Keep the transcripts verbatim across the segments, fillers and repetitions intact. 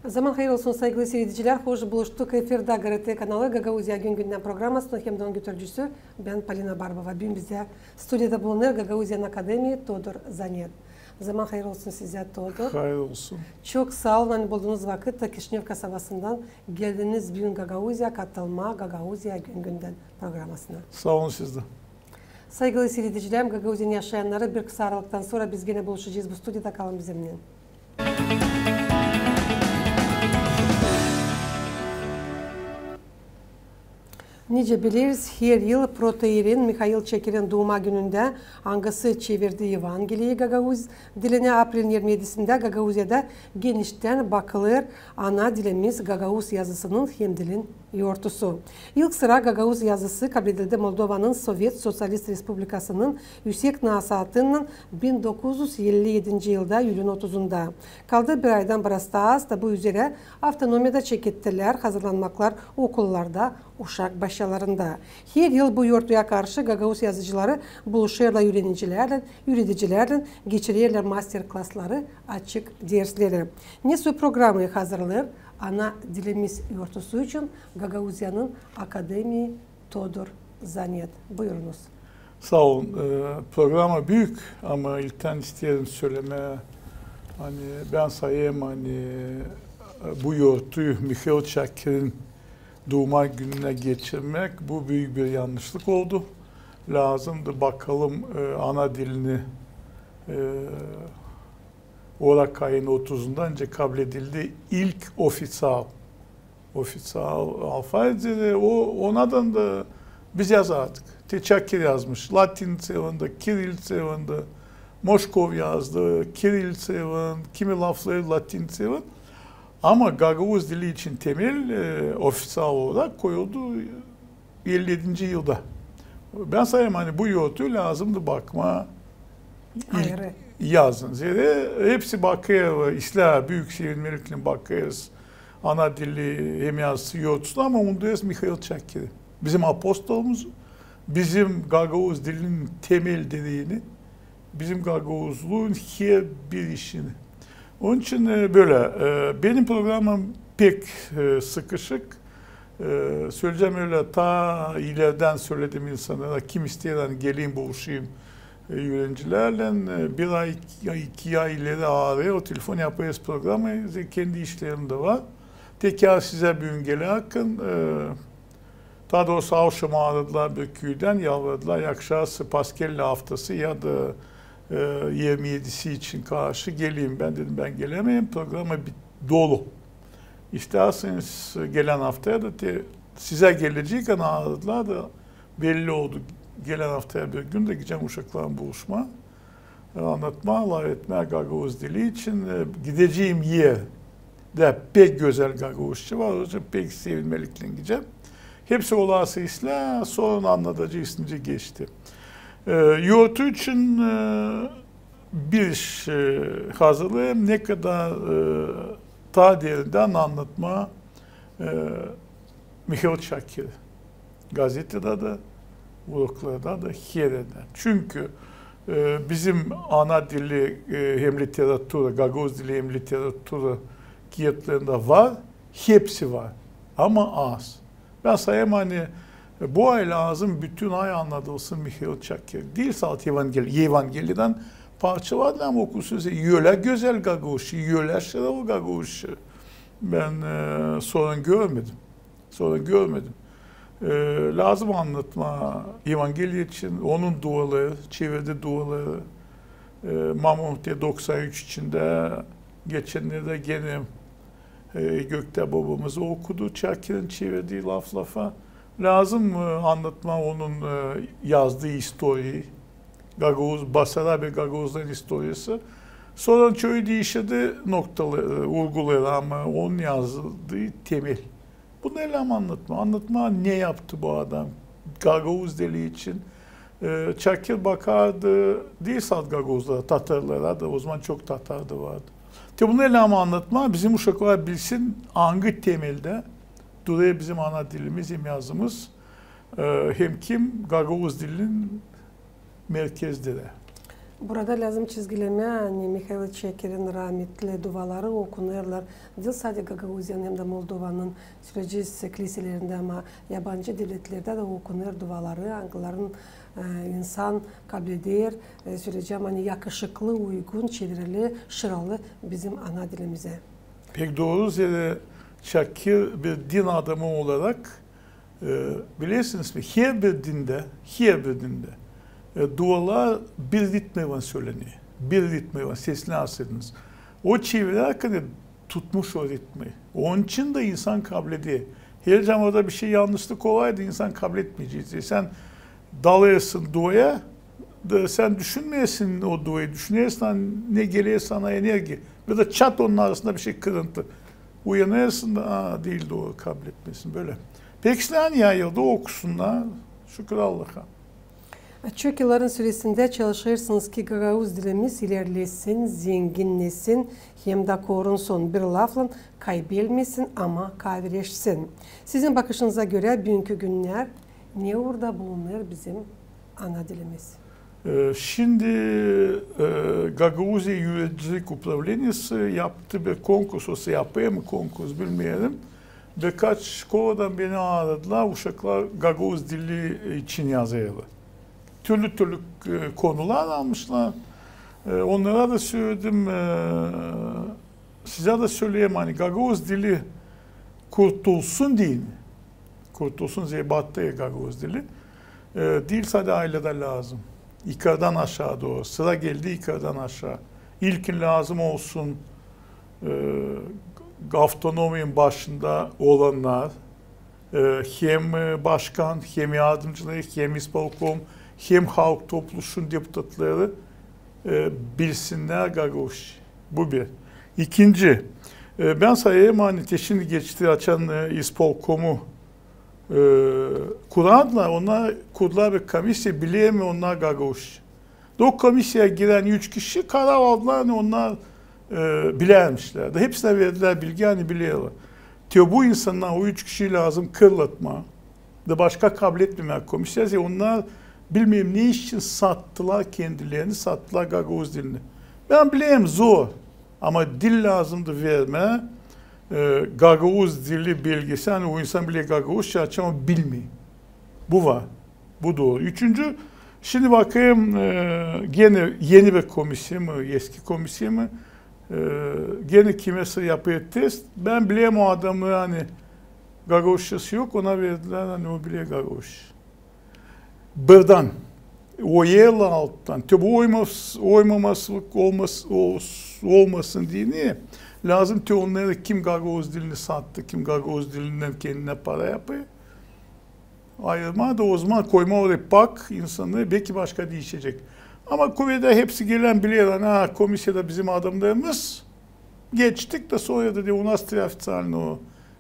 Zaman hayır olsun, saygılı siiredicilär. Hoş buluştuk. Efirdä GRT kanalı Gagauziya gün-gündän programasının hem dä onun götürücüsü bän, Polina Barbova. Büün bizdä studiyada bulunêr Gagauziyanın akademiyi Todor Zanet. Zaman hayır olsun sizä, Todor. Hayır olsun. Çok saa olun, ani buldunuz vakıt da Kişinöv kasabasından geldiniz büün Gagauziyaya katılmaa Gagauziya gün-gündän programasına. Saa olun siz dä. Saygılı siiredicilär, Gagauziyanın yaşayannarı, bir kısa aralıktan sora biz genä buluşacez bu studiyada. Kalın bizimnän. Nicä bileriz, her yıl protoiereyin Mihail Çakirin duuma günündä, angısı çevirdi Evangeliyi gagauz dilinä, aprelin irmi edisindä Gagauziyada geniştän bakılêr ana dilimiz gagauz yazısının hem dilin yortusu. İlk sıra gagauz yazısı kabledildi Moldovanın Sovet Soţialist Respublikasının Üüsek Naasaatınnan bin dokuz üz elli edinci yılda, iyülün otuzunda. Kaldı bir aydan biraz taa az da bu üzerä avtonomiyada çekettilär hazırlanmaklar okullarda, uşak başçalarında. Her yıl bu yortuya karşı gagauz yazıcıları buluşêrlar üürenicilärlän, üüredicilärlän, geçirerlär master-klasları, açık dersleri. Ne soy programayı hazırlêêr ana dilimiz yortusu için Gagauziyanın akademiyi Todor Zanet? Buyurunuz. Saa olun. E, programa büük, ama ilktän isteerim sölemää, ani bän sayêrım, ani, e, bu yortuyu Mihail Çakirin duuma gününä geçirmäk, bu büük bir yannışlık oldu. Lääzımdı bakalım, e, ana dilini, e, orak ayın otuzunda nicä kabledildi ilk ofiţial, ofiţial alfabedä, o, onnadan da biz yazardık. Te Çakir yazmış, latinţaylan da, kirillţaylan da, Moşkov yazdı, kirillţaylan, kimi laflêêr latinţaylan. Ama gagauz dili için temel, e, ofiţial olarak koyuldu elli edinci yılda. Bän sayêrım, ani bu yortuyu lääzımdı bakmaa ilk yazın. Zerä hepsi bakêr, islää, büük sevinmeliklän bakêr ana dili hem yazısı yortusuna, ama unudêrız Mihail Çakiri. Bizim apostolumuzu, bizim gagauz dilinin temel direeni, bizim gagauzluun herbir işini. Onun için, e, bölä, e, benim programam pek, e, sıkışık. E, söleyecäm ölä, taa ilerdän söledim insannara, kim isteer, ani geleyim, buluşayım, e, üürenicilärlän. E, bir ay, iki ay, iki ay ileri arêêr, o telefon, yapêrız programayı, kendi işlerim dä var. Tekrar sizä büün geläkän, e, taa doorusu, avşam aradılar bir küüdän, yalvardılar, yakışarsa Paskellä aftası ya da, e, irmi edisi için karşı geleyim. Bän dedim, bän gelemeerim, programa bit-, dolu. İsteerseniz gelän aftaya da te-, sizä gelecäm, ani aradılar da belli oldu. Gelän aftaya bir gün dä gidecäm uşaklarlan buluşmaa, e, annatmaa, lafetmää gagauz dili için. E, gidecäm erdä pek gözäl gagauzçı var, o yüzden pek sevinmeliklän gidecäm. Hepsi olarsa islää, sora annadacez, nicä geçti. E, yortu için, e, bir iş, e, hazırlêêrım, ne kadar, e, taa derindän annatmaa, e, Mihail Çakir. Gazetada da, uroklarda da, hererdä. Çünkü, e, bizim ana dili, e, hem literatura, gagauz dili hem literatura kiyatlarında var, hepsi var. Ama az. Bän sayêrım, ani, e, bu ay lääzım bütün ay annadılsın Mihail Çakir. Diil sade Evangel-, Evangeliyedän parça var, ama okusun siz, ölä gözäl gagauzçı, ölä şararlı gagauzçı. Bän, e, sora görmedim. Sora görmedim. E, lääzım annatmaa Evangeliya için, onun duaları, çevirdi duaları. E, Mamu te doksan üç içindä, geçennerdä genä, e, Göktä Babamızı okudu, Çakirin çevirdii laf-lafa. Lääzım, e, annatmaa onun, e, yazdıı istoriyayı, gagauz, Basarabya gagauzların istoriyası. Sora çoyu diişirdi noktaları, e, urguları, ama onun yazdıı temel. Bunu ellämä annatmaa. Annatmaa, ne yaptı bu adam gagauz dili için. E, Çakir bakardı, diil sade gagauzlara, tatarlara da, o zaman çok tatar da vardı. Te bunu ellämä annatmaa, bizim uşaklar bilsin, angı temeldä durêr bizim ana dilimiz hem yazımız, e, hem kim gagauz dilinin merkezleri. Burada lääzım çizgilemää, ani Mihail Çekerin rametli duaları okunêrlar diil sade Gagauziyanın hem dä Moldovanın sölecez kiliselerindä, ama yabancı devletlerdä dä okunêr duaları, angıların, e, insan kableder, e, söleyecäm, ani yakışıklı, uygun, çevrili, şıralı bizim ana dilimizä. Pek dooru, zerä Çakir bir din adamı olarak, e, bilersiniz mi, herbir dindä, herbir dindä, e, dualar bir ritmä sölener. Bir ritmä, sesini asırsınız. O çevirerkän tutmuş o ritmi. Onun için dä insan kableder. Herliim orada bir şey yannışlık olaydı, insan kabletmeyeceydi. Sän dalêrsın duaya, da sän düşünmeersin o duayı, düşünersin, ani ne geler sana energiya. Ya da çat onun arasında bir şey kırıntı. Uyanêrsın da, aa, diil dooru, kabletmeersin. Bölä. Pek islää, ani yayıldı, okusunnar. Şükür Allaha. Çok yılların süresindä çalışêrsınız ki gagauz dilimiz ilerlesin, zenginnesin hem dä korunsun. Bir laflan, kaybelmesin, ama kaavireşsin. Sizin bakışınıza görä, büünkü günnär ne uurda bulunêr bizim ana dilimiz? E, şindi, e, Gagauziya Yürüticilik Upravleniyası yaptı bir konkurs, osa yapêr mı konkurs, bilmeerim. Birkaç şkoladan beni aradılar, uşaklar gagauz dili için yazêrlar. Türlü-türlü, e, konular almışlar. E, onnara da söledim, e, sizä dä söleyim, ani gagauz dili kurtulsun deyni, kurtulsun, zerä battı gagauz dili, e, diil sade ayledä lääzım. Yukarıdan aşaa dooru. Sıra geldi yukarıdan aşaa. İlkin lääzım olsun, e, avtonomiyanın başında olannar, e, hem, e, başkan, hem yardımcıları, hem ispolkom, hem halk topluşun deputatları, e, bilsinnär gagauzça. Bu bir. İkinci, e, bän sayêrım, ani te şindi geçti, açan, e, ispolkomu, e, kurardılar, onnar kurdular bir komisiya, biler mi onnar gagauzça. Da o komisiyaya girän üç kişi karar aldılar, ani onnar, e, bilermişlär. Da hepsinä verdilär bilgi, ani bilerlär. Te bu insannar, o üç kişiyi lääzım kırlatmaa. Da başka kabletmemää komisiyayı, onnar bilmeerim ne için sattılar kendilerini, sattılar gagauz dilini. Bän bilerim, zor. Ama diil lääzımdı vermää, e, gagauz dili belgesi, ani o insan biler gagauzça, açan o bilmeer. Bu var. Bu dooru. Üçüncü, şindi bakêrım, e, genä eni bir komisiya mı, eski komisiya mı, e, genä kimeysä yapêr test. Bän bilerim o adamı, ani gagauzçası yok, ona verdilär, ani o biler gagauzça. Buradan, o el alttan, te bu oymas-, oymamasılık olmas-, o-, olmasın deyni, lääzım te onnarı, kim gagauz dilini sattı, kim gagauz dilindän kendinä para yapêr, ayırmaa da ozaman koymaa orayı pak insanı, belki başka diişecek. Ama kuvedä hepsi gelän biler, ani, aa, komisiyada bizim adamnarımız, geçtik da sora da, de, у нас три официальных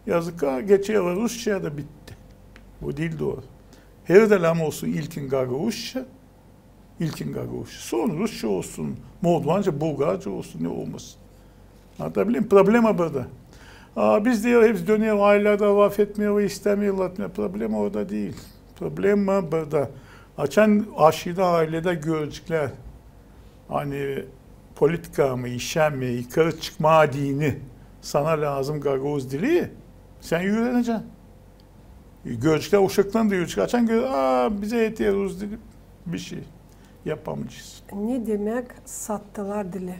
языка, geçer rusçaya da bitti. Bu diil dooru. Herdä lääzım olsun ilkin gagauzça, ilkin gagauzça. Sora rusça olsun, moldovanca, bulgarca olsun, ne olmasın. Anlatabilir miyim? Problema burada. Aa, biz, deer, hepsi döner, aylelerdä lafetmeer, istämeer lafetmää. Problema orada diil. Problema burada. Açan aşırı ayledä göreceklär, ani politika mı, işä mi, yukarı çıkmaa deyni, sana lääzım gagauz dili, sän üürenecän. E, göreceklär, uşaklar da görecek. Açan görer, aa, bizä eter rus dili, bir şey yapamayacez. Ne demäk sattılar dili?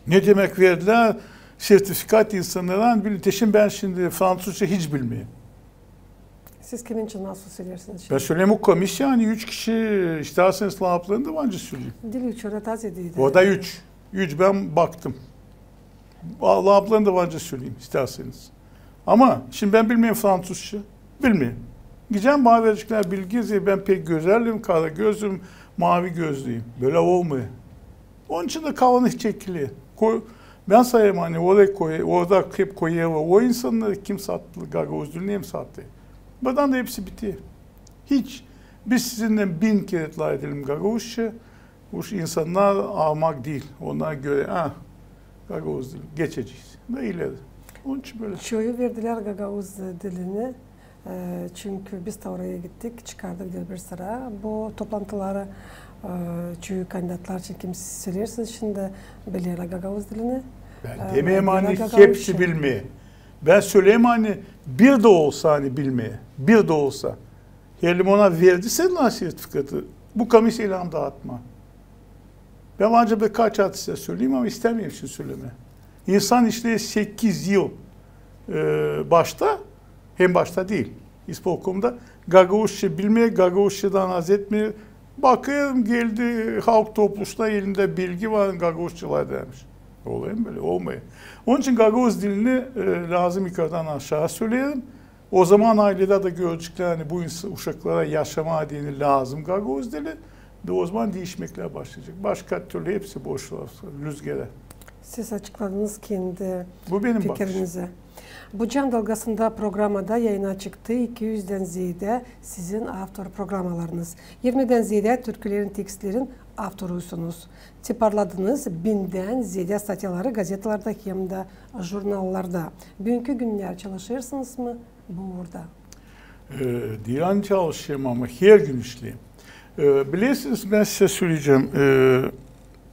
Ne demäk verdilär sertifikat insannara, ani bilin, te şindi bän şindi fransuzça hiç bilmeerim. Siz kimin için nasıl söleersiniz şindi? Bän söleerim o komisiya, ani üç kişi, isteerseniz laflarını da var nicä söleyim. Diil üç, orada taa zedä idi. Orada üç. Üç, bän baktım. Laflarını da var nicä söleyim, isteerseniz. Ama şindi bän bilmeerim fransuzça. Bilmeerim. Gidecäm, bana vereceklär bilgi, zerä bän pek gözelim, kara gözüm, maavi gözlüyüm. Bölä olmêêr. Onun için dä kalanı çekiler. Koy-, bän sayêrım, ani orada koy-, orada hep koyêrlar o insannarı, kim sattı gagauz dilini, hem sattı. Buradan da hepsi biter. Hiç. Biz sizinnän bin kerä lafedelim gagauzça, bu insannar almak diil. Onnara görä, aa, gagauz dili, geçecez. Da ileri. Onun için bölä. Çoyu verdilär gagauz dilini. E, çünkü biz dä oraya gittik, çıkardık diil bir sıra. Bu toplantıları E, çünkü kandidatlar için, kim siz söleersiniz şindi, bilerlär gagauz dilini. Bän demeerim, ani hepsi bilmeer. Bän söleerim, ani bir dä olsa, ani bilmeer, bir dä olsa. Herliim ona verdiysäydin sertifikatı, bu komisiya ilham daatmaz. Bän ancak birkaç ad söleyim, ama istämeerim şindi sölemää. İnsan işleer sekiz yıl, e, başta, hem başta diil, ispolkomda, gagauzça bilmeer, gagauzçadan haz etmeer. Bakêrım, geldi halk topluşuna, elindä bilgi var, gagauzçalar dämez. Olêr mı bölä? Olmêêr. Onun için gagauz dilini, e, lääzım yukardan aşaa söleyelim. Ozaman ayledä dä göreceklär, ani bu ins-, uşaklara yaşamaa deyni lääzım gagauz dili. Da ozaman diişmeklär başlayacek. Başka türlü hepsi boş laflar, lüzgera. Siz açıkladınız kendi fikirinizi. Bu benim bakışım. Bu Can Dalgasında programada yayına çıktı iki üzdän zeedä sizin avtor programalarınız. Irmidän zeedä türkülerin, tekstlerin avtoruysunuz. Tiparladınız bindän zeedä statyaları gazetalarda hem dä jurnallarda. Büünkü günnär çalışêrsınız mı bu uurda? E, diil ani çalışêrım, ama hergün işleerim. E, bilersiniz, bän sizä söleyecäm. E,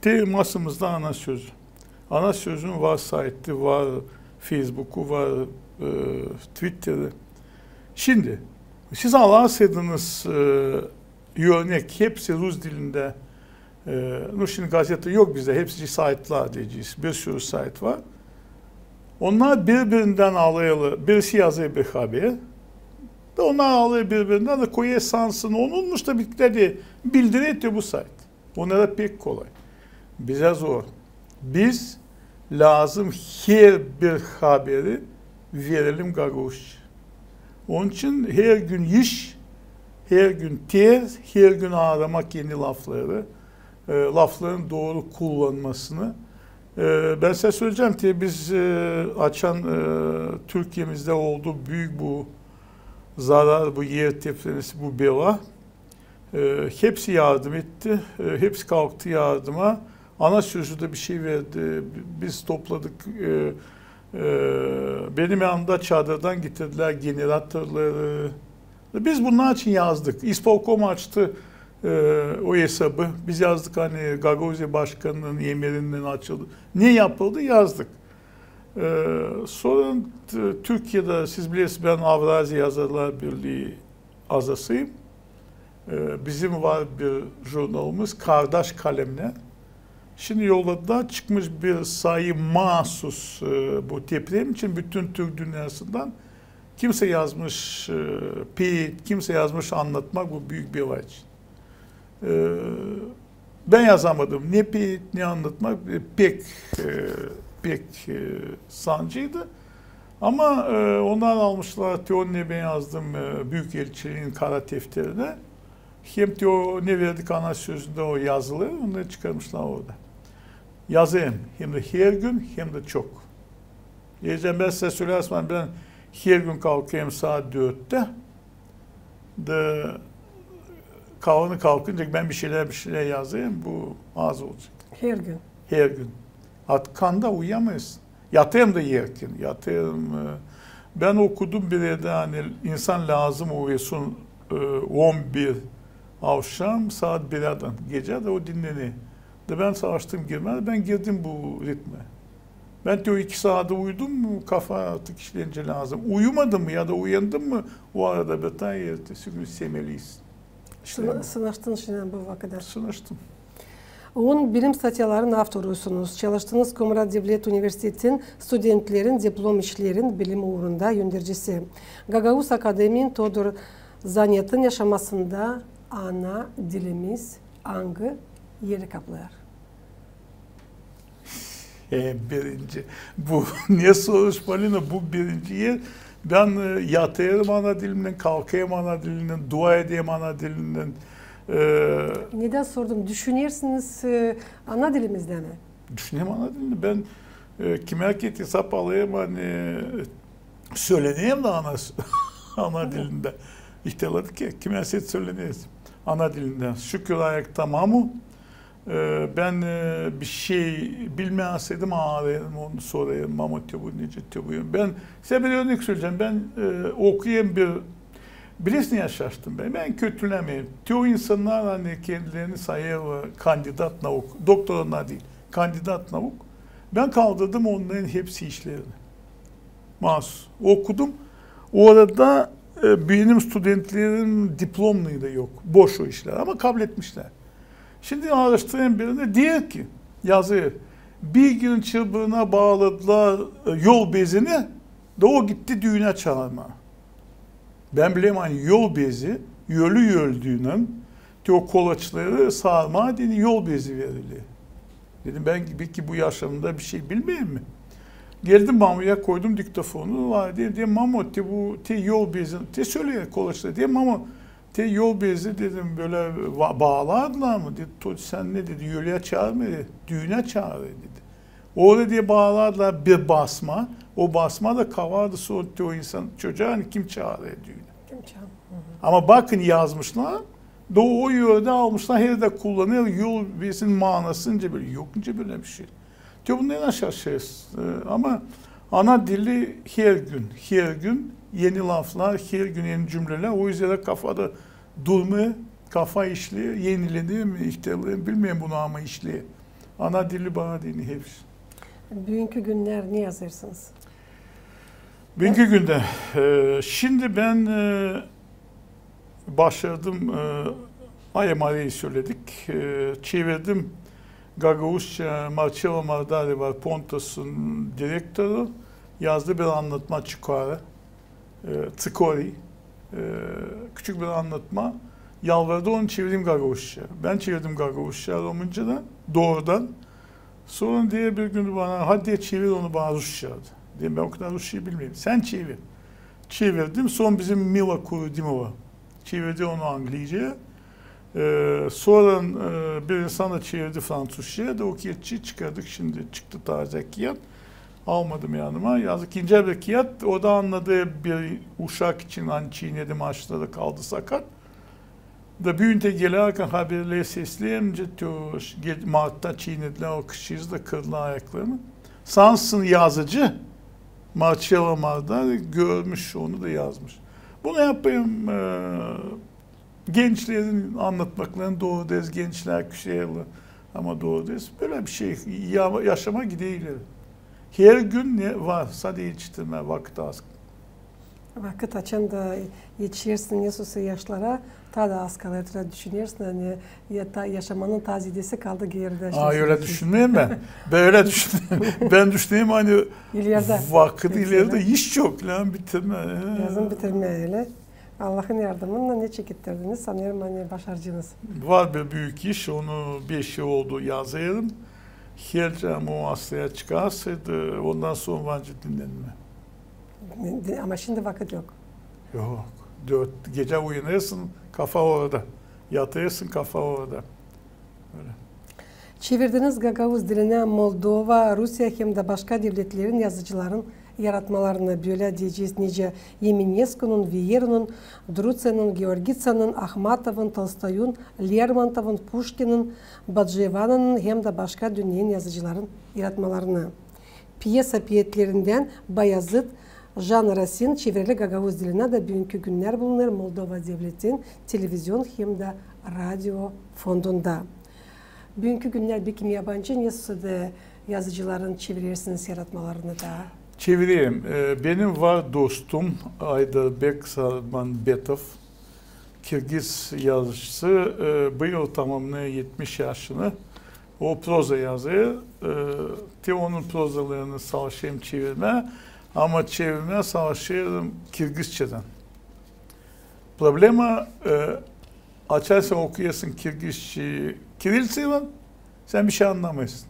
te masamızda Ana Sözü. Ana Sözün var saytı, var Facebooku, var, e, Twitteri. Şindi siz alarsaydınız, e, örnek, hepsi rus dilindä, e, nu, şindi gazeta yok bizdä, hepsi saytlar deyecez, bir sürü sayt var. Onnar biri-birindän alêrlar, birisi yazêr bir haber, da onnar alêr biri-birindän dä koyêr sansın onunmuş da bir dä bildirer te bu sayt. Onnara pek kolay. Bizä zor. Biz lääzım herbir haberi verelim gagauzça. Onun için hergün iş, hergün ter, hergün aaramak eni lafları, e, lafların dooru kullanmasını. E, bän sizä söleyecäm ki biz, e, açan, e, Türkiyemizdä oldu büük bu zarar, bu er depremi, bu bela. E, hepsi yardım etti. E, hepsi kalktı yardıma. Ana Sözü dä bir şey verdi. Biz topladık. E, e, benim yanımda çadırdan getirdilär generatorları. Biz bunnar için yazdık. İspolkom açtı, e, o esabı. Biz yazdık, ani Gagauziya Başkanının emrindän açıldı. Ne yapıldı, yazdık. E, sora, e, Türkiyedä, siz bilersiniz, bän Avraziya Yazarlar Birlii azasıyım. E, bizim var bir jurnalımız, Kardaş Kalemnär. Şindi yolladılar, çıkmış bir sayı maasuz, e, bu deprem için bütün Türk dünnäsindän. Kimsä yazmış, e, peet, kimsä yazmış annatmak bu büük bela için. E, bän yazamadım ne peet, ne annatmak, e, pek, e, pek, e, sancıydı. Ama, e, onnar almışlar, te onu bän yazdım, e, Büükelçiliin kara defterinä. Hem te o ne verdik Ana Sözündä o yazıları, onnarı çıkarmışlar orada. Yazêrım hem dä hergün, hem dä çok. Deyecäm, bän sizä söleerim, bän hergün kalkêrım saat dörttä. Da kalanı kalkınca bän bir şeylär, bir şeylär yazêrım, bu az olacek. Hergün. Hergün. Atkanda uyuyamêêrsın. Yatêrım da erken, yatêrım. E, bän okudum bir erdä, ani insan lääzım uyusun, e, on bir avşam saat birä dän, gecä dä o dinnener. Da bän savaştım girmää, bän girdim bu ritmä. Bän te o iki saatı uyudum mu, kafa artık işleyincä lääzım. Uyumadım mı ya da uyandım mı, o arada biter, ertesi gün semeliysin. Sına-, sınaştınız şindi bu vakıda? Sınaştım. On bilim statyaların avtorusunuz. Çalıştınız Komrat Devlet Universitetin studentlerin diplom işlerin bilim uurunda öndercisi. Gagauz Akademiin Todur Zannet'in yaşamasında ana dilimiz angı eri kaplêêr? E, birinci. Bu ne soruş, Polina? Bu birinci er. Bän, e, yatêrım ana dilimnän, kalkêrım ana dilimnän, dua ederim ana dilimnän. E, Nedän sordum? Düşünersiniz, e, ana dilimizdä mi? Düşünerim ana dilimnän. Bän, e, kimär ki hesap alêrım, ani, e, sölenerim dä ana, ana dilindä. İhtärladık ki, kimär ki sölenerim ana dilindä. Şükür, ayakta mamu. E, bän, e, bir şey bilmeerseydim, aarêrım, onu sorêrım, mamo, te bu nicä, te bu. Bän sizä bir örnek söleyecäm. Bän, e, okuyêrım bir, Bilersin, neyä şaştım bän? Bän kötülämeerim. Te o insannar, ani kendilerini sayêrlar kandidat nauk, doktora diil, kandidat nauk. Bän kaldırdım onnarın hepsi işlerini. Maasuz. Okudum. Orada, e, benim studentlerim diplomnıı da yok. Boş o işlär. Ama kabletmişlär. Şindi aaraştırêrım birini, deer ki, yazêr, bir gün çıbırına baaladılar, e, yol bezini, da o gitti düünä çaarmaa. Bän bilerim, ani yol bezi, ölü öldüünän, te o kolaçları sarmaa deyni yol bezi veriler. Dedim, bän beki bu yaşımda bir şey bilmeerim mi? Geldim mamaya, koydum diktofonu, var, dedim, dedim, mamo, te bu, te yol bezi, te söleer kolaçları, dedim, mamo, te yol bezi, dedim, bölä ba-, baaladılar mı? Dedi, Todi, sän ne, dedi, ölüyä çaarmêêr, dedi, düünä çaarêr, dedi. Orada, deer, baaladılar bir basma, o basma da kavardı sora te o insan, çocaa, ani kim çaarêr düünä. Kim çaarêr? Hı hı. Ama bakın, yazmışlar, da o yerdä almışlar, herda kullanêr, yol bezin maanasınca bölä, yok nicä bölä bir şey. Te bunnar aşağı şey, e, ama ana dili her gün, her gün eni laflar, her gün eni cümlelär, o üzerä kafada durmêêr, kafa işleer, enileer mi, ihtärleer mi, bilmeerim bunu, ama işleer. Ana dili bana deyni hepsi. Büünkü günnär ne yazêrsınız? Büünkü gündä, e, şindi bän, e, başardım, e, Aya Mariya söledik, e, çevirdim gagauzça, Marçelo Mardari var, Pontosun direktoru, yazdı bir annatma Çikori, e, Çikori, e, küçük bir annatma, yalvardı onu çevireyim gagauzça. Bän çevirdim gagauzça, româncadan, doorudan. Sora deer bir gün bana, hadi, deer, çevir onu bana rusça. Dedim, bän o kadar rusçayı bilmeerim. Sän çevir. Çevirdim. Sora bizim Mila Kurudimova çevirdi onu angliicä. E, sora, e, bir insan da çevirdi fransuzcaya, da o kiyatçıı çıkardık, şindi çıktı tazä kiyat. Almadım yanıma. Yazdık ikinci bir kiyat, o da annadı bir uşak için, ani çiinedi maşinada, kaldı sakat. Da büün te gelerkän haberleri sesleyerim, te o ş-, ge-, martta çiinedilär o kızçıızı da kırdılar ayaklarını. Sansın yazıcı, Marçelo Mardari görmüş, onu da yazmış. Bunu yapêrım, e, gençlerin annatmaklarını, dooru deer, gençlär küseerlär. Ama dooru deer, bölä bir şey, ya-, yaşamak gider ileri. Her gün ne var, sade etiştirmää, vakıt az. Vakıt açan da etişersin nesosa yaşlara, taa da az kalêr, taa düşünersin, ani ya-, taa, yaşamanın taa zedesi kaldı geridä. Aa, ölä düşünmeerim bän. Bän ölä düşünerim. Bän düşünerim, ani vakıt ilerä, iş çok, lääzım bitirmää. Lääzım bitirmää, ölä. Allahın yardımınnan ne çekettirdiniz, sanêrım, ani başaracınız. Var bir büük iş, onu beş yıl oldu yazêrım. Herliim o aslaya çıkarsaydı, ondan sora var nicä dinnenmää. Ama şindi vakıt yok. Yok. Dört gecä uyanêrsın, kafa orada. Yatêrsın, kafa orada. Ölä. Çevirdiniz gagauz dilinä Moldova, Rusiya hem dä başka devletlerin yazıcıların yaratmalarını, bölä deyecez, nicä Emineskunun, Vieranın, Drutsenın, Georgitsanın, Ahmatovun, Tolstoyun, Lermontovun, Puşkinin, Baceevananın hem dä başka dünneyin yazıcıların yaratmalarını. Pyesa peetlerindän Bayazıt, Jan Rosin çevirili gagauz dilinä da büünkü günnär bulunêr Moldova devletin televizion hem dä radio fondunda. Büünkü günnär beki yabancı nesosa da yazıcıların çevirersiniz yaratmalarını da? Çevirerim. E, benim var dostum Ayderbek Sarmanbetov, kirgiz yazıcısı, e, bu yıl tamamnêêr etmiş yaşını. O proza yazêr. E, te onun prozalarını savaşêrım çevirmää, ama çevirmää savaşêrım kirgizçadan. Problema, e, açan sän okuyêrsın kirgizçayı kirillitsaylan, sän bişey annamêêrsın.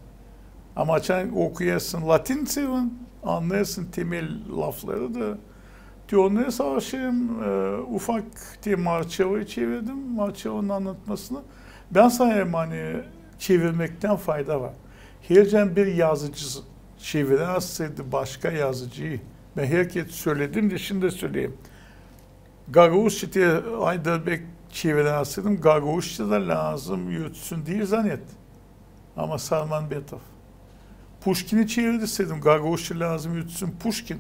Ama açan okuyêrsın latinsaylan, annêêrsın temel lafları da. Te onnarı savaşêrım, e, ufak te Marçeloyu çevirdim, Marçelonun annatmasını. Bän sanêrım, ani çevirmektän fayda var. Herliim bir yazıcı çevirärseydi başka yazıcıyı, bän herkerä söledim dä, şindi dä söleyim. Gagauzça te Ayderbek çevirärseydi, gagauzça da lääzım yürütsün diil zannet. Ama Sarmanbetov. Puşkini çevirärseydi, gagauzça lääzım yürütsün Puşkin.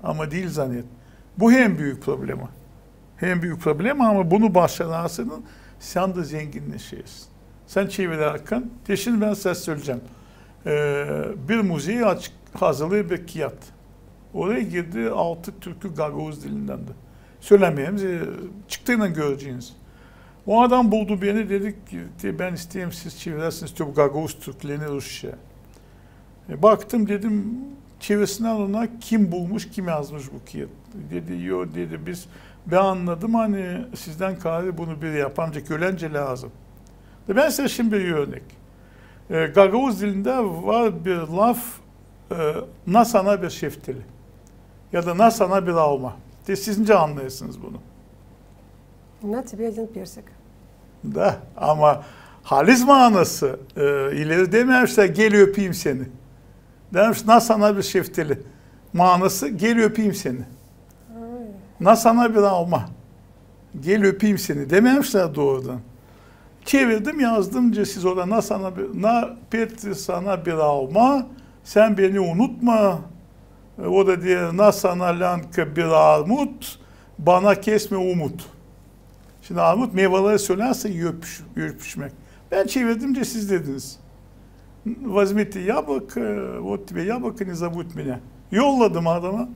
Ama diil zannet. Bu en büük problema. En büük problema, ama bunu başararsan, sän dä zenginneşersin. Sän çevirärkän, te şindi bän sizä söleyecäm. Ee, bir muzey açık, hazırlêêr bir kiyat. Oraya girdi altı türkü gagauz dilindän dä. Sölämeyerim, e, çıktıylan göreceniz. O adam buldu beni, dedi ki, te, bän isteerim, siz çeviräsiniz te bu gagauz türkülerini rusça. E, baktım, dedim, çevirsinnär ona, kim bulmuş, kim yazmış bu kiyat. Dedi, yo, dedi, biz, bän annadım, ani sizdän kaarı bunu bir yapamcek, öläncä lääzım. Da bän sizä şindi bir örnek. E, gagauz dilindä var bir laf, e, na sana bir şeftali. Ya da na sana bir alma. Te siz nicä annêêrsınız bunu? На тебе один персик. Da, ama halis maanası, e, ileri dememişlär, gel öpeyim seni. Demiş, na sana bir şeftali. Maanası, gel öpeyim seni. Ay. Na sana bir alma. Gel öpeyim seni. Dememişlär doorudan. Çevirdim, yazdım, nicä siz orada, na sana bir, na Petri sana bir alma, sän beni unutma. E, o da deer, na sana länka bir armut, bana kesme umut. Şindi armut meyveleri sölärsä, öpüş-, öpüşmäk. Bän çevirdim, nicä siz dediniz. Возьми ты яблоко, вот тебе яблоко, не забудь меня. Yolladım adama.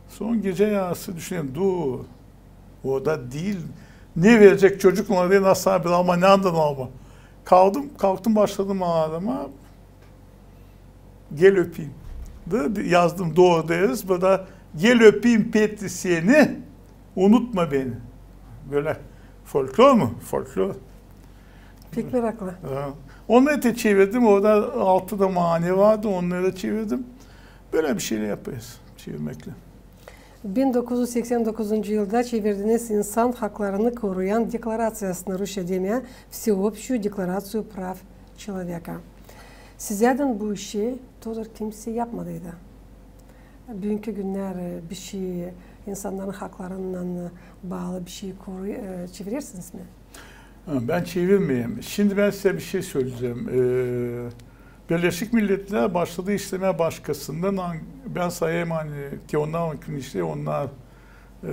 Son gecä yarısı düşünerim, dur, o da diil. Ne verecek çocuk ona, deer, na sana bir alma, neredän alma? Kaldım, kalktım, başladım ağlamaa. Gel öpeyim. Da yazdım, dooru deeriz. Bu da gel öpeyim Petri seni, unutma beni. Bölä folklor mu? Folklor. Pek meraklı. Ha. Onu da çevirdim. Orada altı da maana vardı. Onnarı da çevirdim. Bölä bir şeylär yapêrız çevirmekle. Bin dokuz üz seksän dokuzuncu yılda çevirdiniz insan haklarını koruyan deklaraţiyasını, rusça demää, Всеобщую декларацию прав человека. Sizädän bu işi tozor kimsey yapmadıydı. Büünkü günnär, e, bir şey, insannarın haklarınnan baalı bir şey koru-, e, çevirersiniz mi? Ha, bän çevirmeerim. Şindi bän sizä bir şey söleyecäm. Ee, Birleşik Milletlär başladı işlemää başkasından, an-, bän sayêrım, ani te onnar, onnar, e,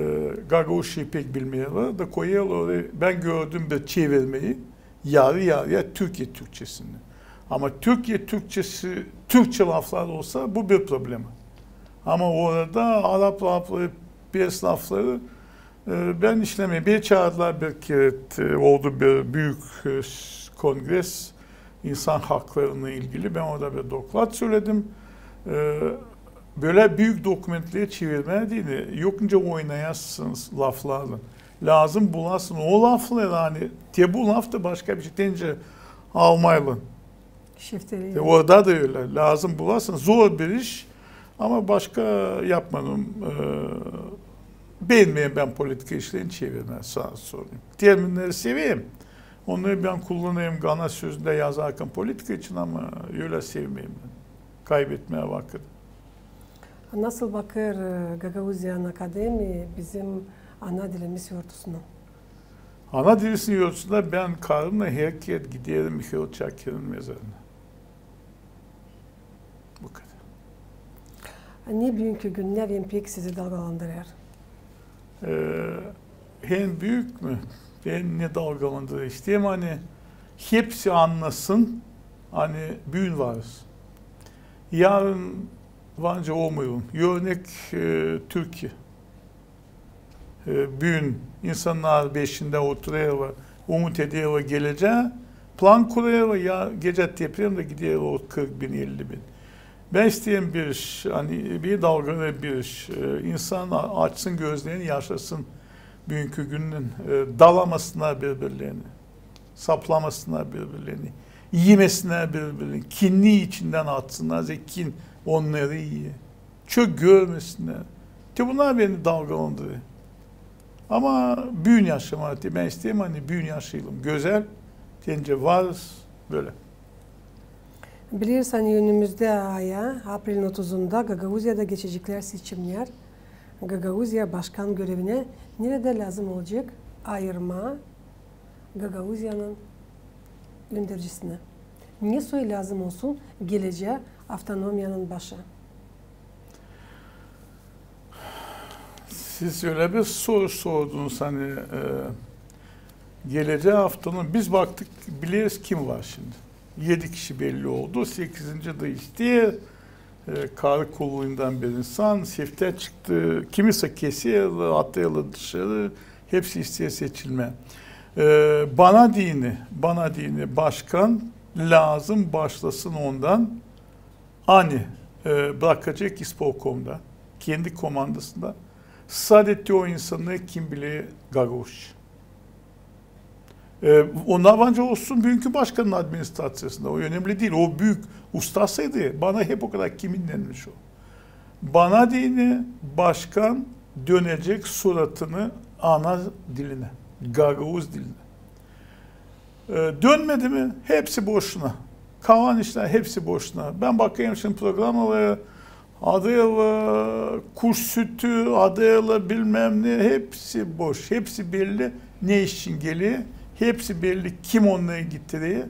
gagauzçayı pek bilmeerlär da koyêrlar oraya. Bän gördüm bir çevirmeyi, yarı-yarıya Türkiye Türkçesini. Ama Türkiye Türkçesi, Türkçe laflar olsa, bu bir problema. Ama orada arap lafları, pers lafları, e, bän işlemeerim. Beni çaardılar bir kerä, e, oldu bir büük, e, s-, kongres insan haklarına ilgili. Bän orada bir doklad söledim. E, bölä büük dokumentleri çevirmää deyni, yok nicä oynayasınız laflarlan. Lääzım bulasın o lafları, ani te bu laf da başka bir şey, te nicä almaylan. Şeftali. E, orada da ölä. Lääzım bulasın. Zor bir iş. Ama başka yapmadım. E, beenmeerim bän politika işlerini çevirmää, saa sorayım. Terminneri severim. Onnarı bän kullanêrım ana sözündä yazarkan politika için, ama ölä sevmeerim bän kaybetmää vakıt. Nasıl bakêr, e, Gagauziyanın Akademii bizim ana dilimiz yortusuna? Ana dilimiz yortusuna bän karımnan herkerä giderim Mihail Çakirin mezarına. Bu kadar. Ne büünkü günnär en pek sizi dalgalandırêr? Ee, en büük mü? Beni ne dalgalandırêr? İsteerim, ani hepsi annasın, ani büün varız. Yarın varınca olmêêrız. Örnek, e, Türkiye. E, büün insannar beşindä oturêrlar, umut ederlär gelecää, plan kurêrlar, ya gelecää deprem da giderlär o kırk bin, elli bin. Bän isteerim bir iş, ani bir dalgalı bir iş, e, insan a-, açsın gözlerini, yaşasın büünkü günnän, e, dalamasınnar biri-birlerini, saplamasınnar biri-birlerini, imesinnär biri-birlerini, kinni içindän atsınnar, zerä kin onnarı iyer. Çok görmesinnär. Te bunnar beni dalgalandırêr. Ama büün yaşamaa, te bän isteerim, ani büün yaşayalım gözäl, te nicä varız, bölä. Bileriz, ani önümüzdä aya, aprelin otuzunda Gagauziyada geçeceklär seçimnär. Gagauziya başkan görevinä neredä lääzım olacek ayırmaa Gagauziyanın öndercisini? Ne soy lääzım olsun gelecää avtonomiyanın başı? Siz ölä bir soru sordunuz, ani e, gelecek aftanın biz baktık, bileriz kim var şindi. Edi kişi belli oldu, sekizinci dä isteer, e, karı kolluundan bir insan, sefter çıktı, kimisä keserlär, atêrlar dışarı, hepsi isteer seçilmää. E, bana deyni, bana deyni başkan lääzım başlasın ondan, ani e, brakacek ispolkomda, kendi komandasında sade te o insannarı, kim biler gagauzça. E, onnar bence olsun büünkü başkanın administraţiyasında, o önemli diil. O büük ustasıydı, bana hep o kadar kimin denmiş o. Bana deyni başkan dönecek suratını ana dilinä, gagauz dilinä. E, dönmedi mi? Hepsi boşuna. Kalan işlär hepsi boşuna. Bän bakêrım şindi programalara, adêrlar kuş sütü, adêrlar bilmäm ne, hepsi boş, hepsi belli. Ne için geler, hepsi belli, kim onnarı getirer,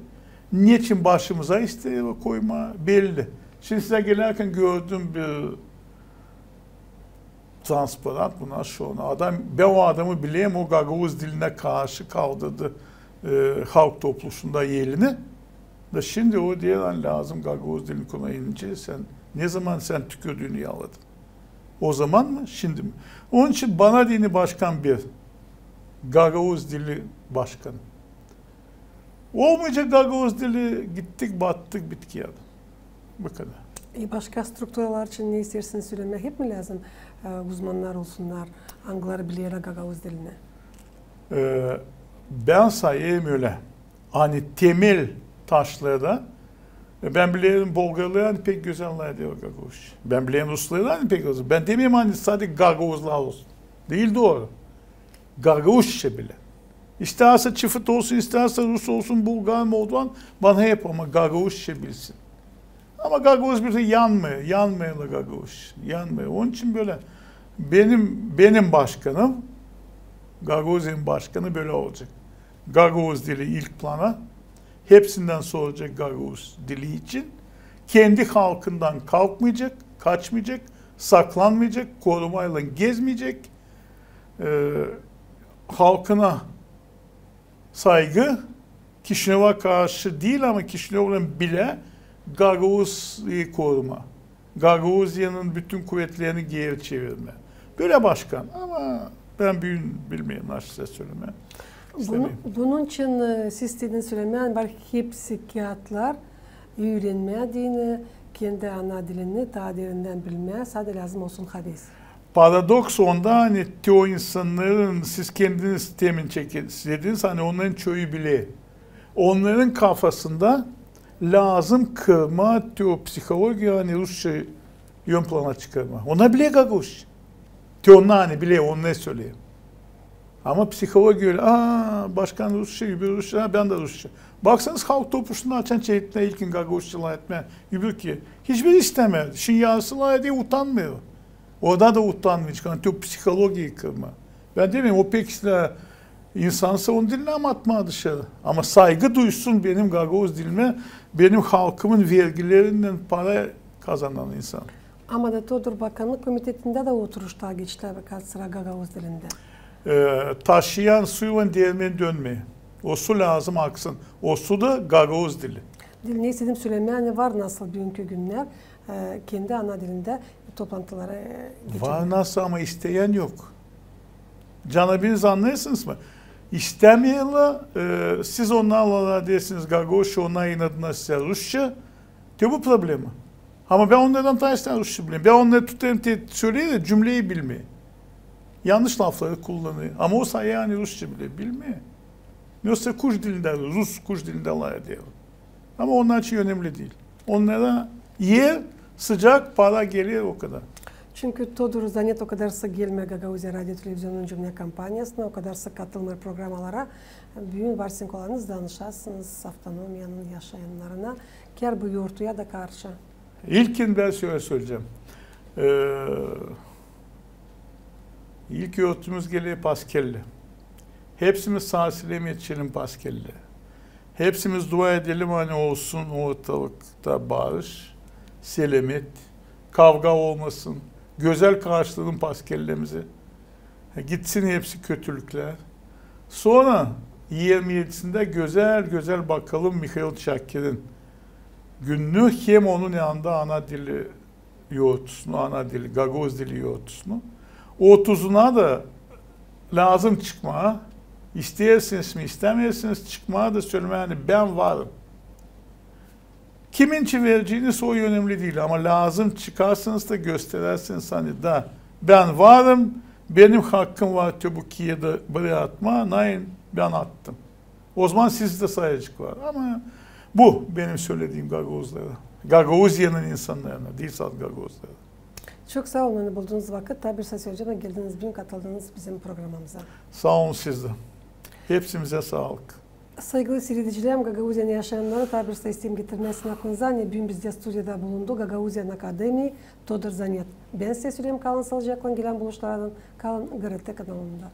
neçin başımıza isteerlär koymaa, belli. Şindi sizä gelärkän gördüm bir transparant, bunnar şoy. Adam, bän o adamı bilerim, o gagauz dilinä karşı kaldırdı e, halk topluşunda elini. Da şindi o deer, ani lääzım gagauz dilini kullanmaa. Sän ne zaman sän tükürdüünü yaladın? O zaman mı, şindi mi? Onun için bana deyni başkan bir, gagauz dili başkanı. Olmayacek gagauz dili, gittik, battık, bitki yadı. Bu kadar. E, başka strukturalar için ne isteersiniz sölemää? Hep mi lääzım e, uzmannar olsunnar, angıları bilerlär gagauz dilini? E, bän sayêrım ölä, ani temel taşlarda, e, bän bilerim bolgarları, ani pek gözäl lafedêr gagauzça. Bän bilerim rusları, ani pek gözäl. Bän demeerim, ani sade gagauzlar olsun. Diil dooru. Gagauzça bilä. İstärsä çifit olsun, istärsä rus olsun, bulgar, moldovan, bana hep ama gagauzça bilsin. Ama gagauz bir şey yanmêêr, yanmêêr gagauz, yanmêêr. Onun için bölä benim, benim başkanım, Gagauziyanın başkanı bölä olacek. Gagauz dili ilk plana, hepsindän soracek gagauz dili için. Kendi halkından kalkmayacek, kaçmayacek, saklanmayacak, korumaylan gezmeyecek. E, halkına saygı, Kişinöva karşı diil, ama Kişinövlan bilä Gagauziyayı korumaa, Gagauziyanın bütün kuvetlerini geeri çevirmää. Bölä başkan, ama bän büün bilmeerim, açık sölemää. Bunu, bunun için e, siz istediniz sölemää, var hepsi kiyatlar, üürenmää deyni, kendi ana dilini taa derindän bilmää, sade lääzım olsun haves. Paradoks onda, ani te o insannarın, siz kendiniz temin çektin, dediniz, ani onnarın çoyu biler. Onnarın kafasında lääzım kırmaa te o psihologiya, ani rusça ön plana çıkarmaa. Onnar biler gagauzça. Te onnar, ani biler, onnar söleer. Ama psihologiya ölä, a, başkan rusça, öbürü rusça, a, bän dä rusça. Baksanız, halk topluşunda açan çekettiler ilkin gagauzça lafetmää, öbürü ki, hiçbiri istämeer. Şindi yarısı lafeder, utanmêêr. Orada da utanmayacek, ani te o psihologiyayı kırmaa. Bän demeerim, o pek islää insansa onu dilinä atmaa dışarı. Ama saygı duysun benim gagauz dilimä, benim halkımın vergilerindän para kazanan insan. Ama da Todur, Bakanlık komitetindä dä oturuşlar geçti birkaç sıra gagauz dilindä. E, taşıyan suylan deermen dönmeer. O su lääzım aksın. O su da gagauz dili. Diil, ne istedim sölemää, ani var nasıl büünkü günnär, e, kendi ana dilindä toplantıları e, geçirmää. Var nasıl, ama isteyän yok. Canabiniz annêêrsınız mı? İstämeerlär, e, siz onnarla lafedersiniz gagauzça, onnar inadına sizä rusça. Te bu problema. Ama bän onnardan taa islää rusça bileyim. Bän onnarı tutêrım, te söleer, cümleyi bilmeer. Yannış lafları kullanêr. Ama o sayêr, ani rusça bilä, bilmeer. Yoksa kuş dilindä, rus kuş dilindä lafeder. Ama onnar için önemli diil. Onnara er, sıcak, para geler, o kadar. Çünkü Todur Zanet o kadar sık gelmeer Gagauziya radio televizionunun cümle kampaniyasına, o kadar sık katılmêêr programalara. Büün varsin kolayınız danışasınız avtonomiyanın yaşayannarına, kär bu yortuya da karşı. İlkin bän sölä söleyecäm. Ee, ilk yortumuz geler Paskellä. Hepsimiz saa-selemän etişelim Paskellä. Hepsimiz dua edelim, ani olsun ortalıkta barış, selamet, kavga olmasın. Gözäl karşılayalım Paskellerimizi. Gitsin hepsi kötülüklär. Sora yirmi edisindä gözäl-gözäl bakalım Mihail Çakirin gününü hem onun yanında ana dili yortusunu, ana dili, gagauz dili yortusunu. Otuzuna da lääzım çıkmaa, isteersiniz mi, istämeersiniz, çıkmaa da sölemää, ani bän varım. Kimin için vereceeniz, o önemli diil, ama lääzım çıkarsınız da gösterersiniz, ani da bän varım, benim hakkım var te bu kiyada buraya atmaa, nayin bän attım. O zaman sizdä sayacık var. Ama bu benim sölediim gagauzlara, Gagauziyanın insannarına, diil sade gagauzlara. Çok saa olun, ani buldunuz vakıt, taa bir saa sölecek, geldiniz büün, katıldınız bizim programamıza. Saa olun siz dä. Hepsimizä saalık. Saygılı siiredicilerim, Gagauziyanın yaşayannarı, taa bir saa isteerim getirmää sizin aklınıza, ani büün bizdä studiyada bulundu Gagauziyanın akademiyi Todor Zanet. Bän sizä söleyim, kalın saalıcaklan, gelän buluşmalardan kalın GRT kanalında.